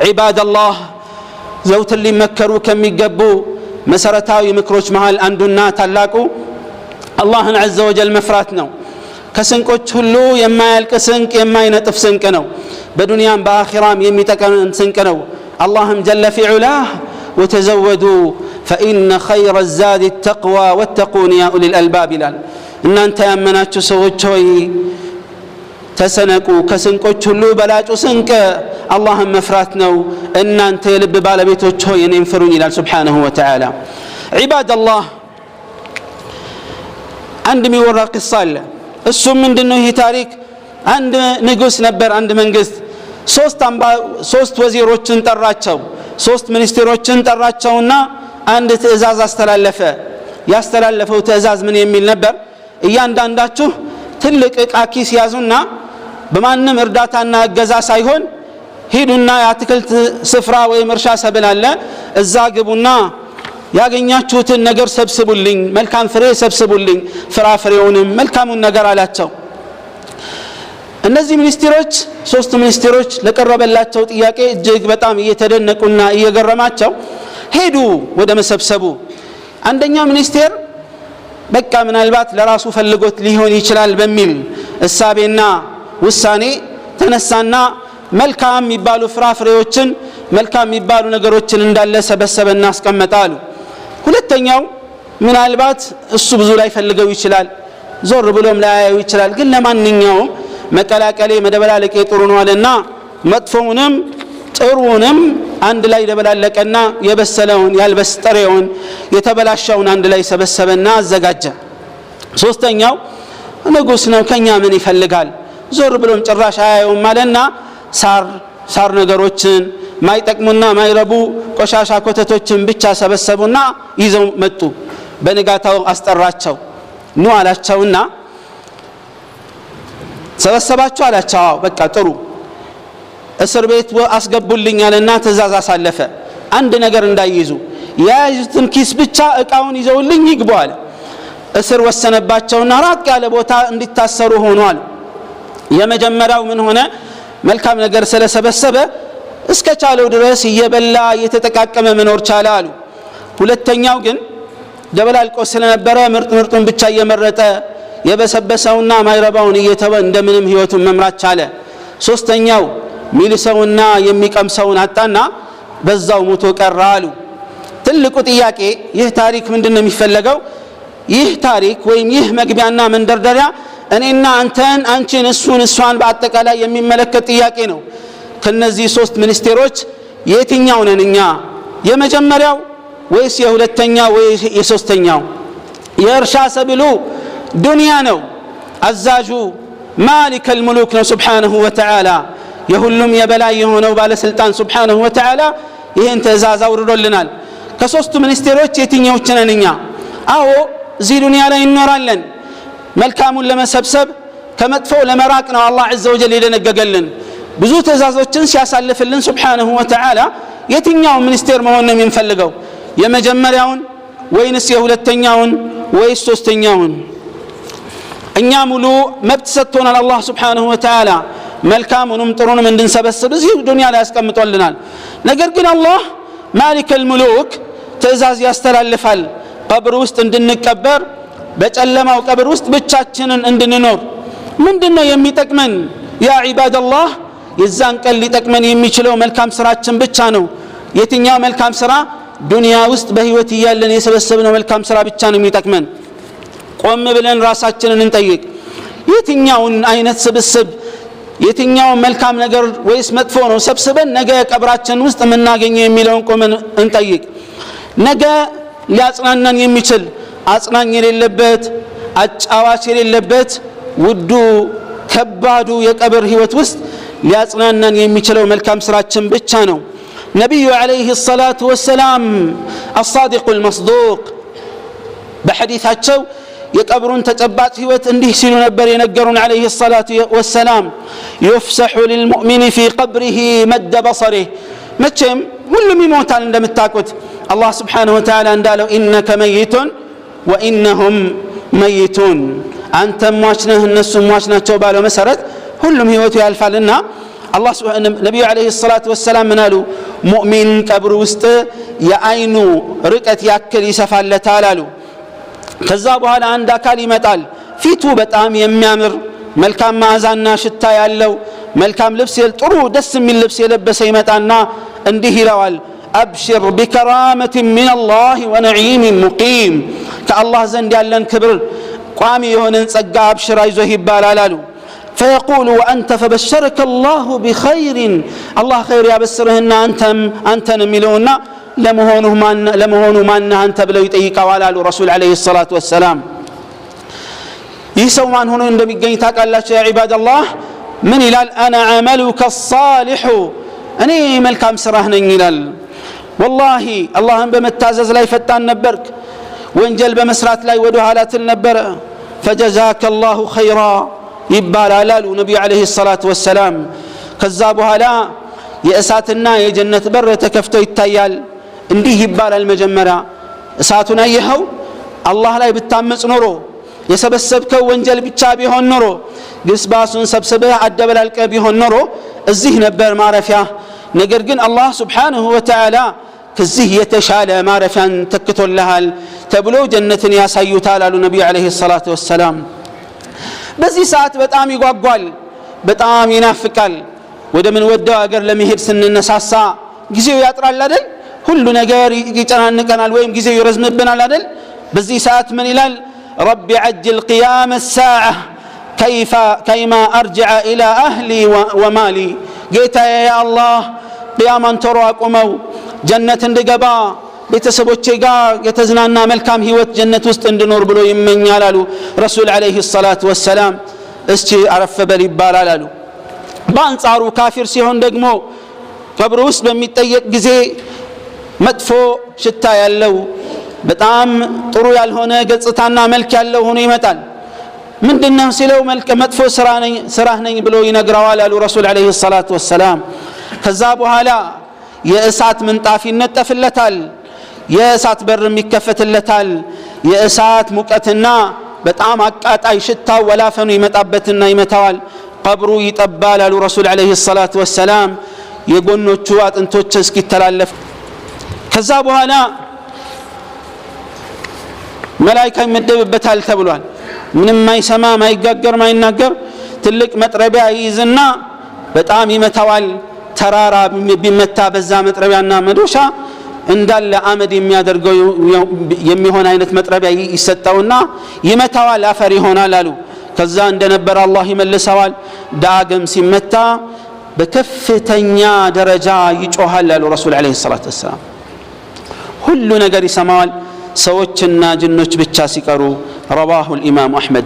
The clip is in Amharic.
عباد الله፣ ዘውትር ሊመከሩ ከሚገቡ መሰረታዊ ምክሮች መሃል አንዱና ታላቁ አላህን عز وجل መፍራት ነው። ከስንቆች ሁሉ የማያልቅ ስንቅ፣ የማይነጥፍ ስንቅ ነው። በዱንያም በአኺራም የሚጠቀምን ስንቅ ነው። አላህም جل في علاه وتزودوا فإن خير الزاد التقوى واتقون يا أولي الألباب ይላል። እናንተ ያመናችሁ ሰዎች ሆይ ተሰነቁ፣ ከስንቆች ሁሉ በላጩ ስንቅ አላህን መፍራት ነው። እናንተ የልብ ባለቤቶች ሆይ እኔን ፍሩኝ ይላል سبحانه وتعالى። عباد الله፣ አንድ የሚወራ قصة አለ። እሱም ምንድን ነው? ይህ ታሪክ አንድ ንጉሥ ነበር፣ አንድ መንግስት። ሶስት ወዚሮችን ጠራቸው፣ ሶስት ሚኒስቴሮችን ጠራቸውና አንድ ትእዛዝ አስተላለፈ። ያስተላለፈው ትእዛዝ ምን የሚል ነበር? እያንዳንዳችሁ ትልቅ ዕቃ ኪስ ያዙና በማንም እርዳታና እገዛ ሳይሆን ሂዱና የአትክልት ስፍራ ወይም እርሻ ሰብል አለ፣ እዛ ግቡና ያገኛችሁትን ነገር ሰብስቡልኝ፣ መልካም ፍሬ ሰብስቡልኝ፣ ፍራፍሬውንም መልካሙን ነገር አላቸው። እነዚህ ሚኒስቴሮች፣ ሶስቱ ሚኒስቴሮች ለቀረበላቸው ጥያቄ እጅግ በጣም እየተደነቁና እየገረማቸው ሄዱ ወደ መሰብሰቡ። አንደኛው ሚኒስቴር በቃ ምናልባት ለራሱ ፈልጎት ሊሆን ይችላል በሚል እሳቤና ውሳኔ ተነሳና መልካም የሚባሉ ፍራፍሬዎችን፣ መልካም የሚባሉ ነገሮችን እንዳለ ሰበሰበና አስቀመጠ አሉ። ሁለተኛው ምናልባት እሱ ብዙ ላይ ፈልገው ይችላል፣ ዞር ብሎም ላያየው ይችላል። ግን ለማንኛውም መቀላቀሌ መደበላለቄ ጥሩ ነው አለና መጥፎውንም ጥሩንም አንድ ላይ ደበላለቀና የበሰለውን፣ ያልበስ ጥሬውን፣ የተበላሸውን አንድ ላይ ሰበሰበና አዘጋጀ። ሶስተኛው ንጉስ ነው፣ ከኛ ምን ይፈልጋል? ዞር ብሎም ጭራሽ አያየውም አለና ሳር ሳር ነገሮችን፣ ማይጠቅሙና ማይረቡ ቆሻሻ ኮተቶችን ብቻ ሰበሰቡና ይዘው መጡ። በንጋታው አስጠራቸው። ኑ አላቸውና ሰበሰባችሁ አላቸው። አዎ፣ በቃ ጥሩ፣ እስር ቤት አስገቡልኝ አለና ትእዛዝ አሳለፈ። አንድ ነገር እንዳይይዙ፣ የያዙትን ኪስ ብቻ እቃውን ይዘውልኝ ይግቡ አለ። እስር ወሰነባቸውና ራቅ ያለ ቦታ እንዲታሰሩ ሆኗል። የመጀመሪያው ምን ሆነ? መልካም ነገር ስለሰበሰበ እስከ ቻለው ድረስ እየበላ እየተጠቃቀመ መኖር ቻለ አሉ። ሁለተኛው ግን ደበላልቆ ስለነበረ ምርጥ ምርጡን ብቻ እየመረጠ የበሰበሰውና ማይረባውን እየተወ እንደምንም ህይወቱን መምራት ቻለ። ሶስተኛው ሚልሰውና የሚቀምሰውን አጣና በዛው ሞቶ ቀረ አሉ። ትልቁ ጥያቄ ይህ ታሪክ ምንድን ነው የሚፈለገው? ይህ ታሪክ ወይም ይህ መግቢያና መንደርደሪያ እኔና አንተን፣ አንቺን፣ እሱን፣ እሷን በአጠቃላይ የሚመለከት ጥያቄ ነው። ከነዚህ ሶስት ሚኒስቴሮች የትኛው ነን እኛ? የመጀመሪያው ወይስ የሁለተኛው ወይስ የሶስተኛው? የእርሻ ሰብሉ ዱንያ ነው። አዛዡ مالك الملوك ነው سبحانه وتعالى። የሁሉም የበላይ የሆነው ባለስልጣን سبحانه وتعالى ይህን ትእዛዝ አውርዶልናል። ከሶስቱ ሚኒስቴሮች የትኛዎች ነን እኛ? አዎ፣ እዚህ ዱንያ ላይ እንኖራለን። መልካሙን ለመሰብሰብ ከመጥፎ ለመራቅ ነው አላህ عز وجل የደነገገልን። ብዙ ትእዛዞችን ሲያሳልፍልን سبحانه وتعالى የትኛውን ሚኒስቴር መሆን ነው የምንፈልገው? የመጀመሪያውን ወይንስ የሁለተኛውን ወይስ ሶስተኛውን? እኛ ሙሉ መብት ሰጥቶናል አላህ سبحانه وتعالى፣ መልካሙንም ጥሩንም እንድንሰበስብ እዚህ ዱንያ ላይ ያስቀምጦልናል። ነገር ግን አላህ مالك الملوك ትእዛዝ ያስተላልፋል። ቀብር ውስጥ እንድንቀበር፣ በጨለማው ቀብር ውስጥ ብቻችንን እንድንኖር ምንድን ነው የሚጠቅመን? يا عباد الله፣ የዛን ቀን ሊጠቅመን የሚችለው መልካም ስራችን ብቻ ነው። የትኛው መልካም ስራ? ዱንያ ውስጥ በህይወት እያለን የሰበሰብነው መልካም ስራ ብቻ ነው የሚጠቅመን። ቆም ብለን ራሳችንን እንጠይቅ። የትኛውን አይነት ስብስብ፣ የትኛውን መልካም ነገር ወይስ መጥፎ ነው ሰብስበን ነገ ቀብራችን ውስጥ የምናገኘው የሚለውን ቆመን እንጠይቅ። ነገ ሊያጽናናን የሚችል፣ አጽናኝ የሌለበት፣ አጫዋች የሌለበት ውዱ ከባዱ የቀብር ህይወት ውስጥ ሊያጽናናን የሚችለው መልካም ስራችን ብቻ ነው። ነቢዩ عليه الصلاة والسلام الصادق المصدوق በሐዲታቸው የቀብሩን ተጨባጭ ህይወት እንዲህ ሲሉ ነበር የነገሩን عليه الصلاة والسلام: يفسح للمؤمن في قبره مد بصره። መቼም ሁሉም ይሞታል እንደምታውቁት፣ አላህ سبحانه وتعالى እንዳለው إنك ميت وإنهم ميتون፣ አንተም ሟች ነህ እነሱም ሟች ናቸው ባለው መሰረት ሁሉም ህይወቱ ያልፋልና አላህ ነቢዩ ዓለይሂ ሰላቱ ወሰላም ምን አሉ? ሙእሚን ቀብር ውስጥ የአይኑ ርቀት ያክል ይሰፋለታል አሉ። ከዛ በኋላ አንድ አካል ይመጣል። ፊቱ በጣም የሚያምር፣ መልካም መዓዛና ሽታ ያለው፣ መልካም ልብስ፣ ጥሩ ደስ የሚል ልብስ የለበሰ ይመጣና እንዲህ ይለዋል፦ أبشر بكرامة من الله ونعيم مقيم፣ ከአላህ ዘንድ ያለን ክብር፣ ቋሚ የሆነን ጸጋ አብሽር፣ አይዞህ ይባላል አሉ። فيقول: وأنت؟ فبشرك الله بخير፣ አላህ ኸይር ያበስርህና አንተም አንተን የሚለውና ለመሆኑ ማነህ አንተ ብለው ይጠይቀዋል አሉ ረሱል ዓለይሂ ሰላቱ ወሰላም። ይህ ሰው ማን ሆኖ እንደሚገኝ ታውቃላችሁ? يا عباد الله፣ ምን ይላል? أنا عملك الصالح፣ እኔ መልካም ስራህ ነኝ ይላል። ወላሂ አላህን በመታዘዝ ላይ ፈጣን ነበርክ፣ ወንጀል በመስራት ላይ ወደ ኋላ ትል ነበረ። فجزاك الله خيرا ይባላል አሉ ነቢዩ ዓለይሂ ሰላቱ ወሰላም። ከዛ በኋላ የእሳትና የጀነት በር ተከፍቶ ይታያል። እንዲህ ይባላል፦ መጀመሪያ እሳቱን አየኸው? አላህ ላይ ብታመፅ ኖሮ፣ የሰበሰብከው ወንጀል ብቻ ቢሆን ኖሮ፣ ግስባሱን ሰብስበህ አደበላልቀህ ቢሆን ኖሮ እዚህ ነበር ማረፊያ። ነገር ግን አላህ ስብሓንሁ ወተዓላ ከዚህ የተሻለ ማረፊያን ተክቶልሃል ተብሎ ጀነትን ያሳዩታል አሉ ነቢዩ ዓለይሂ ሰላቱ ወሰላም። በዚህ ሰዓት በጣም ይጓጓል፣ በጣም ይናፍቃል። ወደ ምን ወደው አገር ለመሄድ ስንነሳሳ ጊዜው ያጥራል አይደል? ሁሉ ነገር ይጨናንቀናል ወይም ጊዜው ይረዝምብናል አይደል? በዚህ ሰዓት ምን ይላል? رب عجل قيام الساعة كيما أرجع إلى أهلي ومالي፣ ጌታዬ ያ አላህ፣ ቅያማን ቶሎ አቁመው፣ ጀነት እንድገባ፣ ቤተሰቦቼ ጋር የተዝናና መልካም ህይወት ጀነት ውስጥ እንድኖር ብሎ ይመኛል አሉ ረሱል ዓለይሂ ሰላቱ ወሰላም። እስቲ አረፍ በል ይባላል አሉ። በአንጻሩ ካፊር ሲሆን ደግሞ ቀብር ውስጥ በሚጠየቅ ጊዜ መጥፎ ሽታ ያለው፣ በጣም ጥሩ ያልሆነ ገጽታና መልክ ያለው ሆኖ ይመጣል። ምንድነው ሲለው መጥፎ ስራህ ነኝ ብሎ ይነግረዋል አሉ ረሱል ዓለይሂ ሰላቱ ወሰላም። ከዛ በኋላ የእሳት ምንጣፍ ይነጠፍለታል፣ የእሳት በርም ይከፈትለታል። የእሳት ሙቀትና በጣም አቃጣይ ሽታው ወላፈኑ ይመጣበትና ይመታዋል። ቀብሩ ይጠባል አሉ ረሱል ዓለይሂ ሰላቱ ወሰላም፣ የጎኖቹ አጥንቶች እስኪተላለፍ። ከዛ በኋላ መላይካ ይመደብበታል ተብሏል። ምንም ማይሰማ፣ ማይጋገር፣ ማይናገር ትልቅ መጥረቢያ ይይዝና በጣም ይመታዋል። ተራራ ቢመታ በዛ መጥረቢያና መዶሻ እንዳለ አመድ የሚያደርገው የሚሆን አይነት መጥረቢያ ይሰጠውና ይመታዋል፣ አፈር ይሆናል አሉ። ከዛ እንደነበረ አላህ ይመልሰዋል። ዳግም ሲመታ በከፍተኛ ደረጃ ይጮሃል አሉ ረሱል ዓለይሂ ሰላቱ ወሰላም። ሁሉ ነገር ይሰማዋል፣ ሰዎችና ጅኖች ብቻ ሲቀሩ። رواه الإمام أحمد።